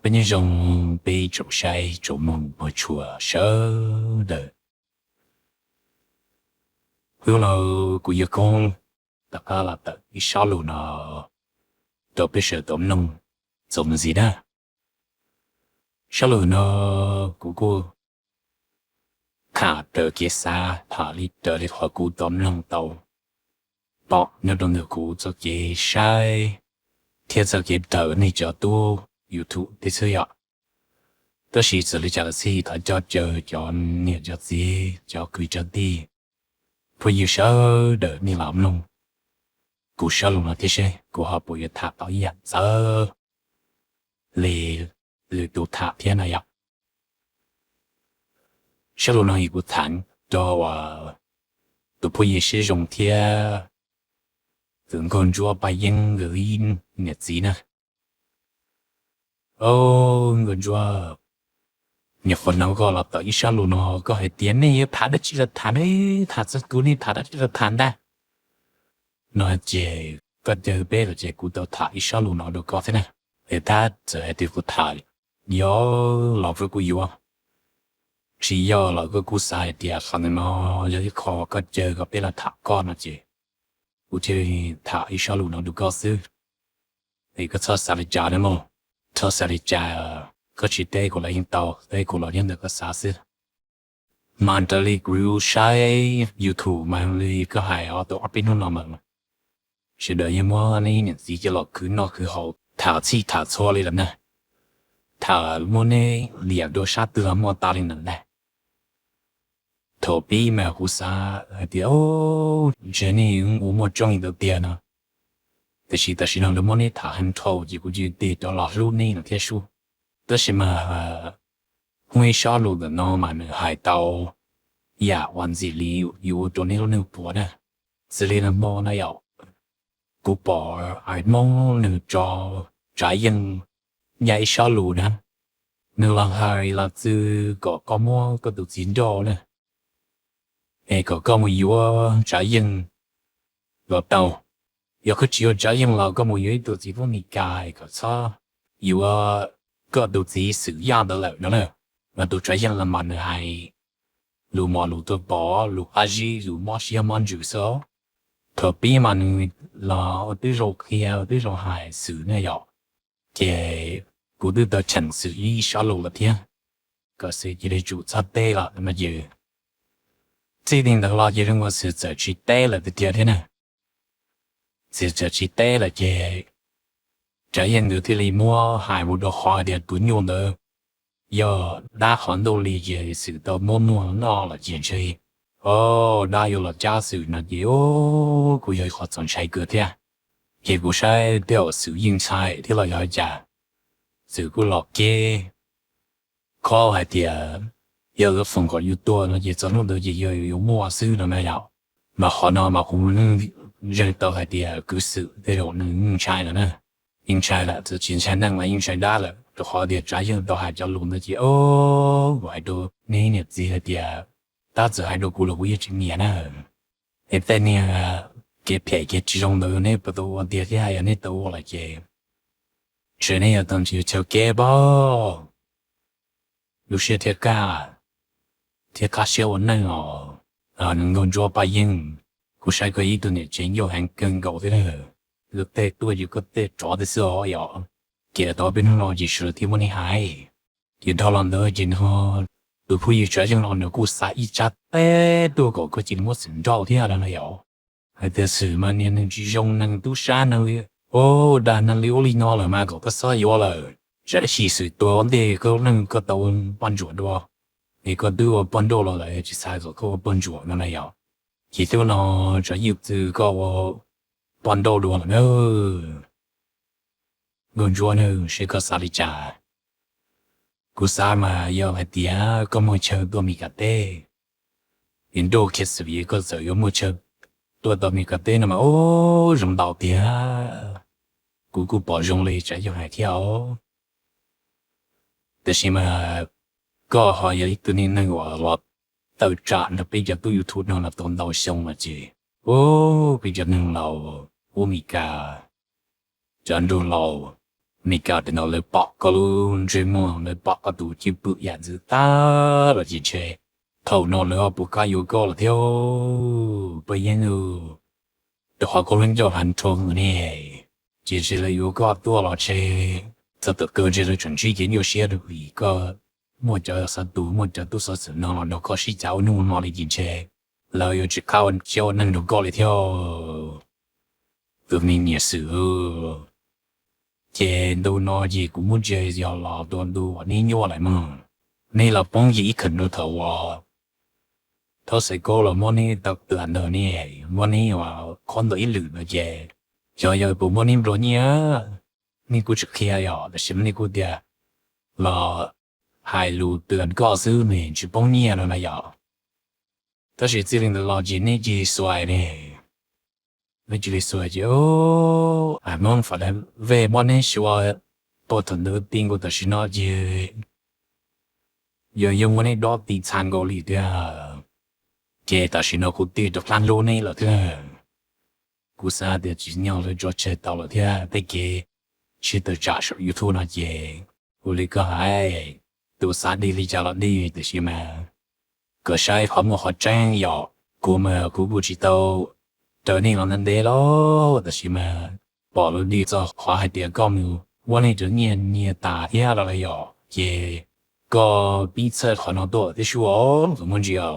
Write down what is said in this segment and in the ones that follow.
Peb nyob zoo peb tsoom saib tsoom mloog puag tsuas sawv daws. Hnub no kuv yawg Koob rov qab los tawm ib sab lus no rau peb sawv daws tau mloog txuas mus ntxiv na. Sab lus no kuv kuj tham raws kev xav, tham li raws li qhov kuv tau mloog tau pom nyob rau ntawm kuv txoj kev saib thiab txoj kev raws nej cov tub YouTube tej xwb yom. Tab sis txawm li cas los xij thov coj caw cov niam cov txiv cov kwv cov tij phooj ywg sawv daws nej los mloog kuv sab lus no thiab seb kuv ho puas yuav tham tau ib yam txawv li lwm tus tham thiab na yom. Sab lus no yog kuv tham rau tus phooj ywg Siab Zoo thiab tus nkauj ntsuab Paj Yeeb nkawd ib niam txiv na. Au, nkauj ntsuab, nyuam qhuav hnov koj los tawm ib sab lus no koj hais tias nej yuav tham dab tsi los tham, nej tham txog kuv nej tham dab tsi los tham ntag no ces koj caw peb los ces kuv tau tham ib sab lus no rau koj thiab na. Es tab txawm hais tias kuv tham yog los koj kuj yuav, tsis yog los koj kuj xav hais tias qhov ntawm no yog ib qho koj caw kom peb los tham koj no ces kuv thiaj tham ib sab lus no rau koj xwb. Es koj txhob xav li cas nawb mog, txhob xav li cas, koj tsis teb kuv los yeej tau, teb kuv los nyob ntawm koj xav xwb. Mas raws li kuv saib YouTube mas li koj hais ob tug ob peb hnub no mas sawv daws yeej muab neb niam txiv coj los khwv noj khwv haus tham txhij tham txhua li lawm na, tham muab neb liam dua sab twg los muaj tas li ntawd ntag. Thaum pib mas kuv xav hais tias ntshe nej ua muaj tsooj ntawd tiag no, tiam sis tam sim no lawv muab neb tham heev dhau ces kuv cia li tig rov los hlub neb no thiab sub. Tab sis mas muaj ib sob lus ntawm no mas nws hais tau yam uas ntxim li yuav ua rau neb lub neej puas na. Xws li nag hmo na yom, kuv pom Ais Hmoob nws tso Tsav Yeej nyob ib sob lus na, nws los hais los xwb kom koj muab koj tus txiv nrauj na, es kom koj mus yuav Tsav Yeej los tau. Yog koj tsis yuav Tsav Yeej los koj mus yuav ib tug txiv Hmoob Mes Kas es kom txhob yuav koj tus txiv Xwm Yaj ntawd lawm no na. Mas tus Tsav Yeej los mas nws hais lus mos lus tuaj pom, lus qab zib, lus mob siab mob ntsws xwb. Thaum pib mas nws los ua twb zoo qhia ua twb zoo hais Xwm ne yom, ces kuv twb tau cheem Xwm ib sob lus lawm thiab, kom Xwm cia li tsum txhob teb lawm no ces txij li ntawd los ces zoo nkaus Xwm txawm tsis teb lawm tiag tiag thiab na. Xwm txawm tsis teb lawm ces Tsav Yeej nws thiaj li muab hais mus rau qhov tias tus nyuj ntawd yog dab qhov ntuj li ces Xwm tau muab muag noj los ces ntshe, o, dab yuav los cab Xwm no ces, o, kuj yog ib qho txaus ntshai kawg thiab. Ces kuv saib tej zaum Xwm yeej ntshai thiab los yog li cas, Xwm kuj los keb khob hais tias yog lawv foom kom yus tuag no ces txog hnub ntawd ces yog yuav muaj xwb no na yom. Mas qhov no mas kuv yeej ntseeg tau hais tias kwv Xwm tej zaum nws yeej ntshai lawm na, yeej ntshai lawm, txawm tsis ntshai neeg mas yeej ntshai dab lawm rau qhov tias Tsav Yeej tau hais cov lus ntawd ces, o, kuv hais rau neb niam txiv hais tias tab txawm hais rau kuv los kuv yeej tsis nyiam na. Es tej niag kev phem kev tsis zoo ntawd neb puas tau ua tiag thiab, yog neb tau ua lawm ces ntshe neb yuav tau nrhiav chaw kev pab lub siab thiaj kaj, thiaj kaj siab ua neej os. Nws nkauj ntsuab Paj Yeej, kuv saib koj ib tug niam tsev ncauj heev kawg nkaus thiab na, luag tej tuaj yus koj tej tsov tej xwb os yom. Ces tau peb hnub no ces sawv daws thiaj muab neb hais. Ces dhau los ntawd ces nws, tus phooj ywg Tsav Yeej no nws kuj xa ib tsab teb tuaj kom koj cia li muab Xwm nrauj thiab no na yom. Hais tias Xwm mas niag neeg tsis zoo neeg tub sab neeg li, o, dag neeg li ub li no lawm mas kom koj txhob yuav lawm. Tsam ib sim Xwm tuag ua ntej koj lub neej koj tau poj ntsuam dua, es koj twb ua poj nrauj los lawm tsis xav kom koj ua poj ntsuam no na yom. Ces twb no Tsav Yeej txwv koj ua poj nrauj dua lawm na. Nkauj ntsuab na, seb koj xav li cas? Kuv xav mas yog hais tias koj muaj chaw tuaj Mes Kas teb, es nrauj kiag Xwm es koj txawm yuav muaj chaw tuaj tau Mes Kas teb no mas, o, zoo ntau tiag. Kuv kuj pom zoo li Tsav Yeej hais thiab os. Tab sis mas koj ho yog ib tug niag neeg uas los tawm tsam nrog peb cov tub YouTube no los tau ntau xyoo lawm ces, u, peb cov neeg laus ub Mes Kas, cov nraug laus Meskas tam no lawv pom koj lub ntsej muag, lawv pom koj tus cwj pwm yam ntxwv tag los ces ntshe thaum no lawv puas kam yuav koj lawm thiab. Paj Yeeb, rau qhov koj lub ncauj hla nroo ne, ces ntshe lawv yuav koj tuaj los ntshe txog thaum kawg ntshe lawv tseem ntsib kev nyuaj siab rau vim koj muaj cov xav tus, muaj cov tub xov xwm no los nrog koj sib cav ua neej ua no li ces ntshe lawv yuav tsis qab ua siab ua neej nrog koj li thiab. Tus me niam Xwm, ces ntu no ces kuv muab ntsia yog los dua ntu uas neb nyuaj lawm mog. Neb los poob yim ib khawm rau thaum uas thaub xaiv kaub los muab neb tau tawm ntawd ne, muab neb ua qhov ntawd ib lwm no ces xyov yog puas muab neb nplua nyiaj, neb kuj tsis qhia yom, tab sis mas neb kuj tias los hais lus twm koj xwb ne, tsis poob nyiaj no na yom. Tab sis txij li ntawd los ces neb cia li xuas ne, neb cia li xuas ces, a, Hmoob Fas Las Vej muab neb xyuas tau thaum ntawd ti nkaus tam sim no ces yog yeej muab neb dob ti txha nkaus li tiag. Ces tam sim no kuv twb rov qab hlub neb lawm thiab na. Kuv xav tias tsim nyog lawv tso tseg tau lawm thiab, tej kev sib tawm tsam saum YouTube no ces ua li koj hais, tus xav dig li cas los dig, tiam sis mas kom saib qhov muaj qhov tseeb yom. Kuv mas kuv kuj tsis tau raws nej los ntev ntev lawm, tab sis mas pom lawv dig txog qhov hais tias koj mus muab neeg cov nyiaj nyiag tas thiab los lawm yom, ces koj pib txhawj qhov no tuaj thiab sub, kuv muab ntsia,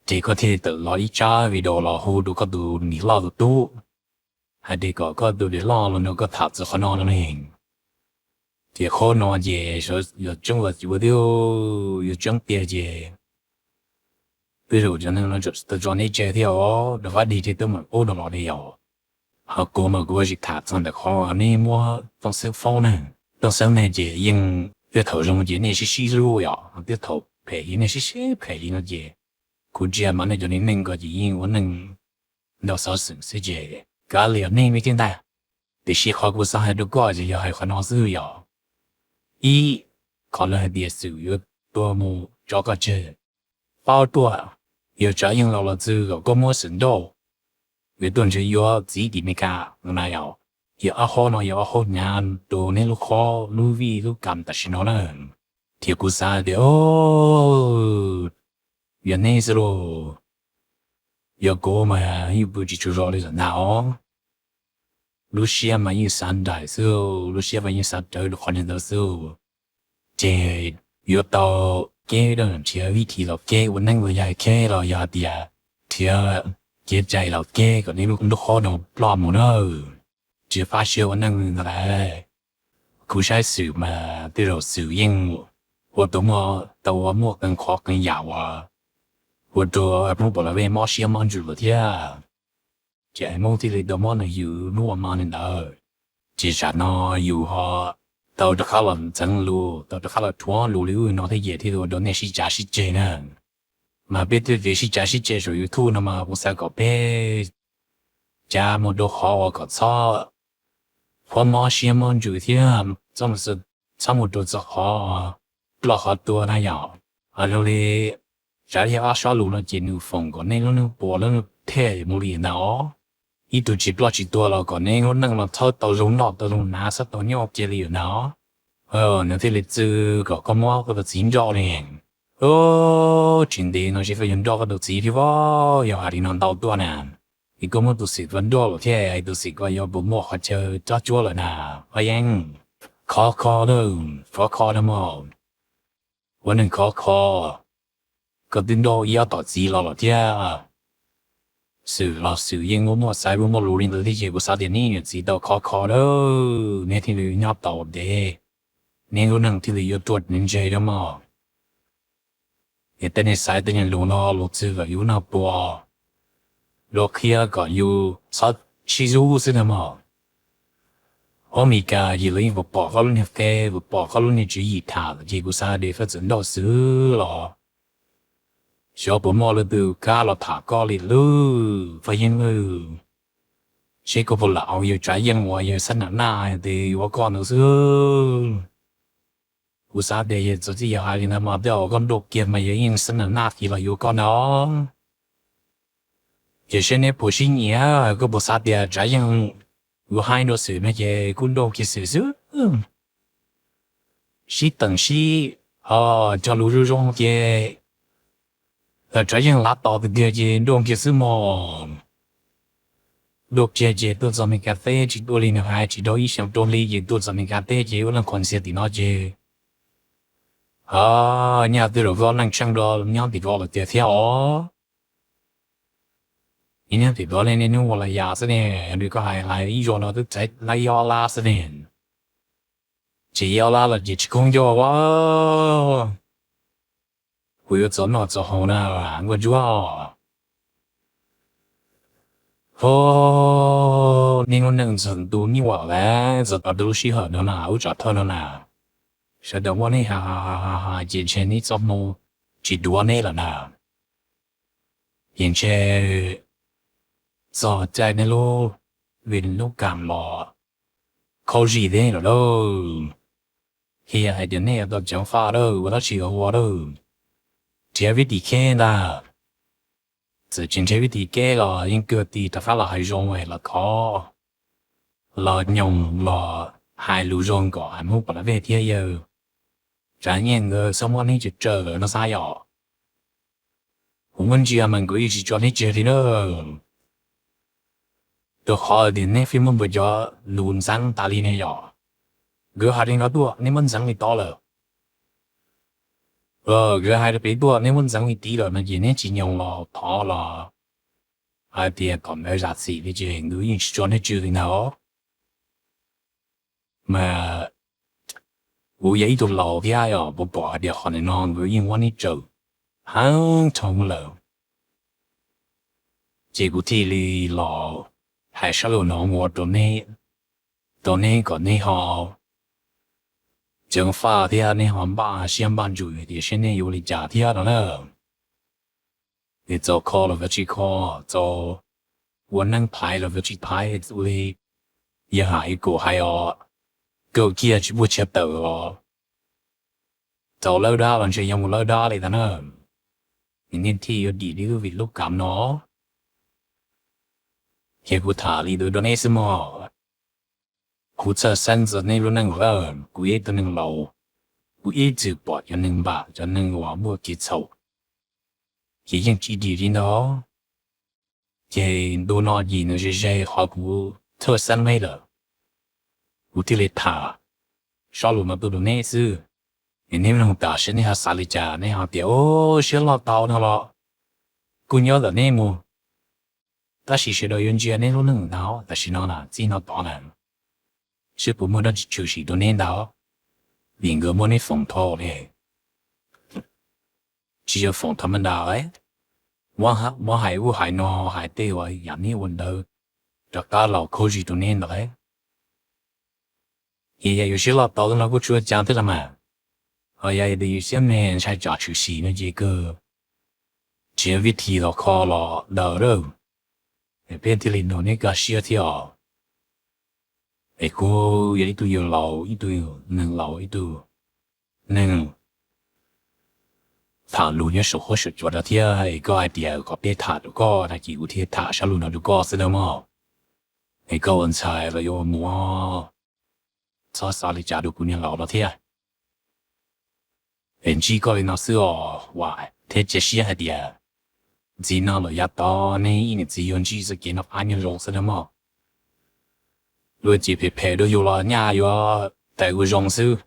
ces koj thiaj tawm los ib tsab video los hu rau koj tus niam loj tus tub, hais tias kom koj tus niam loj los nrog koj tham txog qhov no no ne. Ces qhov no ces yog tseeb los yuav, yuav tseeb tiag ces tej zaum cov neeg no tau tso neb tseg thiab os, rov qab dig thiab twb mam ub rau los li yom. Ho kuv mas kuv ua tsis tham txog ntawm qhov neb muab Tooj Xeeb foob ne. Tooj Xeeb ne ces yeej tej thaum zoo ces nej sib sib hlub yom, tej thaum phem li nej sib sib phem li no ces kuv ntsia mas nej cov neeg ko ces yeej ua neej ntau xov xwm xwb ces kav liam nej me tij ntag. Tiam sis qhov kuv xav hais rau koj ces yog hais qhov no xwb yom. Ib, qhov lawv hais tias Xwm yuav tua mus tso koj tseg, paub tuaj, yog Tsav Yeej los los txwv kom koj muab Xwm nrauj, yuav tuaj nrhiav yuav txiv tim Meskas no na yom. Yog ob qhov no yog ob qhov hnyav rau neb lub khob lub vij lub kam tam sim no na. Ces kuv xav tias, yog neb xwb lauj, yog kuv mas yeej pw tsis tsaug zog li lawm ntag os. Lub siab mas yeej xav nraim xwb, lub siab mas yeej xav rawv rau qhov ntawd xwb. Ces yuav tau keb nrhiav vib thim los keb ua neej los yog keb los yog hais tias nrhiav kev cai los keb kom neb lub khob no ploj mus na. Tsis fab siab ua neej li ntawd lawm. Kuv saib Xwm mas tej zaum Xwm yeej ua tau muaj, tau ua muaj qee qhov qee yam uas ua rau Hmoob Fas Las Vej mob siab mob ntsws lawm thiab. Ces Hmoob thiaj li tau muab nws yws lub ua ma li ntawd. Ces tsam no yus ho tau rov qab los ntxeev lus, tau rov qab los rhuav lus li ub no thiab ces thiaj li ua rau nej sib cav sib ceg na. Mas peb tej kev sib cav sib ceg saum YouTube no mas kuv xav kom peb cav mus rau qhov uas kom txhob, txhob mob siab mob ntsws thiab txhob mus rau txog qhov ploj qhov tuag na yom. Zoo li Tsav Yeej ob sob lus no ces nws foom kom nej lub neej puas lub neej them mus li ntag os. Ib tug tsis ploj tsis tuag los kom neb lub neej los txhob tau zoo noj tau zoo hnav, txhob tau nyob ua ke li ntag os. Nws thiaj li txwv kom koj muab koj tus txiv nrauj li. Tsis ntev no ces koj yuav nrauj koj tus txiv thiab os, yog hais li no ntau tuaj na. Es koj muab tus Xwm ko nrauj lawm thiab es tus Xwm ko yuav puas muaj qhov chaw cob cuab lawm na? Paj Yeeb, khov kho na, khov kho na mog. Ua neeg khov kho, koj twb nrauj ib ob tom txiv los lawm thiab. Xwm los Xwm yeej muaj muaj xaiv muaj muaj lus li ntawd thiab ces kuv xav tias neb niam txiv tau khov kho lawm, neb thiaj li nyob tau ntev, neb lub neej thiaj li yuav ruaj ntseg rau mog. Es tej neeg xaiv tej neeg lus no los txwv kom yus noj puas, los qhia kom yus txhob sib hlub xwb na mog. Ob Mes Kas ces lawv yeej puas pom koj lub niag qe, puas pom koj lub niag tswv yim tham lawm ces kuv xav tias koj txawm nrauj Xwm los xyov puas muaj leej twg kam los tham koj li lawm Paj Yeeb lawm. Seb koj puas lam ua yawg Tsav Yeej uas yawg Xab Nam Naj tes yuav koj ntawd xwb. Kuv xav tias yog txawm txij yog hais li ntawd mas tej zaum koj nrauj kiag mas yawg yeej Xab Nam Naj kiag los yuav koj ntag. Ces seb neb puas sib nyiam, koj puas xav tias Tsav Yeej yuav haib dua Xwm no ces kuj nrauj kiag Xwm xwb. sib teem sib cog lus zoo zoo ces txawm yeej lav tos tiag tiag ces dua kiag xwb mog. Dua kiag ces tuaj txog Meskas teb tsis dua li nws hais, tsis dhau ib xyoos rau hli ces tuaj txog Meskas teb ces ua leej qhuas ntxiag tim no ces nyaj twb los voj neej tsheej rau nyob tim ko lawm tiag thiab os. Nyob tim ko nej niaj hnub ua li yam xwb ne, yog li koj hais hais ib zaug no twb txawv lawm, yog lab xwb ne. Tsis yog lab los ces tsis koob ncauj os. Kuv yuav txog noj txog haus na, nkauj ntsuab. Ho, nej lub neej ntxawm ntu nyuaj lawm, txog tau lub sij hawm no na, lub tsam thawj no na, sawv daws muab neb has has has ces ntshe neb txoj hmoo tsis duav neb lawm na. Ces ntshe txog caij neb lub, vim lub kam los khaub zig thiab lawm lauj. Thiab hais tias nej yuav tau ceev faj lawm, ua dab tsi ua lawm, nrhiav vib tim kheb ntag. Txawm tsis nrhiav vib tim kheb los yeej kawg tig rov qab los hais zoo los thov, los nyoos los hais lus zoo kom hais Hmoob pom las vej thiab yawg. Tsam nyiaj nkawd txhob muab neb tsaws tsaws lawm no xav yom. Kuv muab ntsia mas nkawd yeej tsis tso neb tseg li na. Rau qhov tias neb fij muaj npawg cov lus ntxeev tas li ne yom. Nkawd hais li no tuaj neb muab ntxeev li tod lawm. Nkawd hais rau pem tuaj neb muab ntxeev li tid lawm no ces neb tsis nyoos los thov los hais tias kom nkawd zam txim li ces nkawd yeej tsis tso neb tseg li ntag. Mas kuv yog ib tug laus thiab yog kuv pom hais tias qhov ntawm no nkawd yeej muab neb tsaws heev dhau lawm, ces kuv thiaj li los hais sab lus no ua rau neb, rau neb kom neb ho ceev faj thiab neb ho npaj siab npaj ntsws tias seb neb yuav ua li cas thiab no na. Nws txaus kho los yuav tsis kho, txaus ua neeb thaiv los yuav tsis thaiv, ua li yawg Ham Ib Kaum hais os, kaum kiag tsis puaj tshiab tawm os. Txaus lawb dab los ntshe yog mus lawb dab li ntag na. Nws niaj thiaj yuav dim li lub vim lub kam no. Ces kuv tham li ntawd rau neb xwb mog. Kuv txhawj xeeb txog neb lub neej lawm, kuv yog ib tug neeg laus, kuv ib txwm pom cov neeg npam cov neeg uas muaj kev txhaum, ces yeej tsis dim li ntawd. Ces ntu no ces nws ze ze qhov kuv txhawj xeeb neb lawm, kuv thiaj li tham sab lus no tuaj rau neb xwb. Es neb mloog tas seb neb ho xav li cas, neb ho tias, Ua, siab loj tau no los kuj nyob ntawm neb mus. Tab sis sawv daws yuav ntsia neb lub neej ntag, tam sim no na, txij no tod na, seb puas muaj dab tsi tshwm sim rau neb ntag, vim nkawd muab neb foom dhau li. Tsis yog foom tham ma ntas, muab hais ub hais no, hais tej uas yam neb ua ntawd rov qab los khaub zig rau neb ntawd. Ces yog yus siab loj tau no kuj tsis ua cas thiab los mas, ho yog tias yus siab me ntshai tsam tshwm sim no ces kawg tsis yog vib thi los kho los daws lawm, es peb thiaj li nrog neb kaj siab thiab os. Es kuv yog ib tug yawg laus, ib tug neeg laus, ib tug neeg tham lus nyob saum huab saum cua no thiab, es koj hais tias kom peb tham rau koj no ces kuv thiaj tham sab lus no rau koj xwb na mog. Es koj ua ntxhais los yuav ua muam, txhob xav li cas rau kuv niag laus no thiab. Es ntsib koj li no xwb os, vam thiab cia siab hais tias ntxiv no los yav tod neb ib niam txiv yuav ntsib txoj kev noj qab nyob zoo xwb na mog. Luag ces phem phem rau yus los nyaj yuav tawm ua zoo xwb.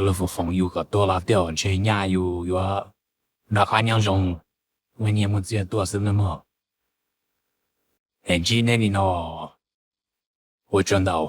Luag foom foom yus kom tuag los tej zaum ntshe nyaj yus yuav noj qab nyob zoo, muaj nyiaj muaj txiaj tuaj xwb na mog. Es ntsib neb li no, ua tsaug ntau.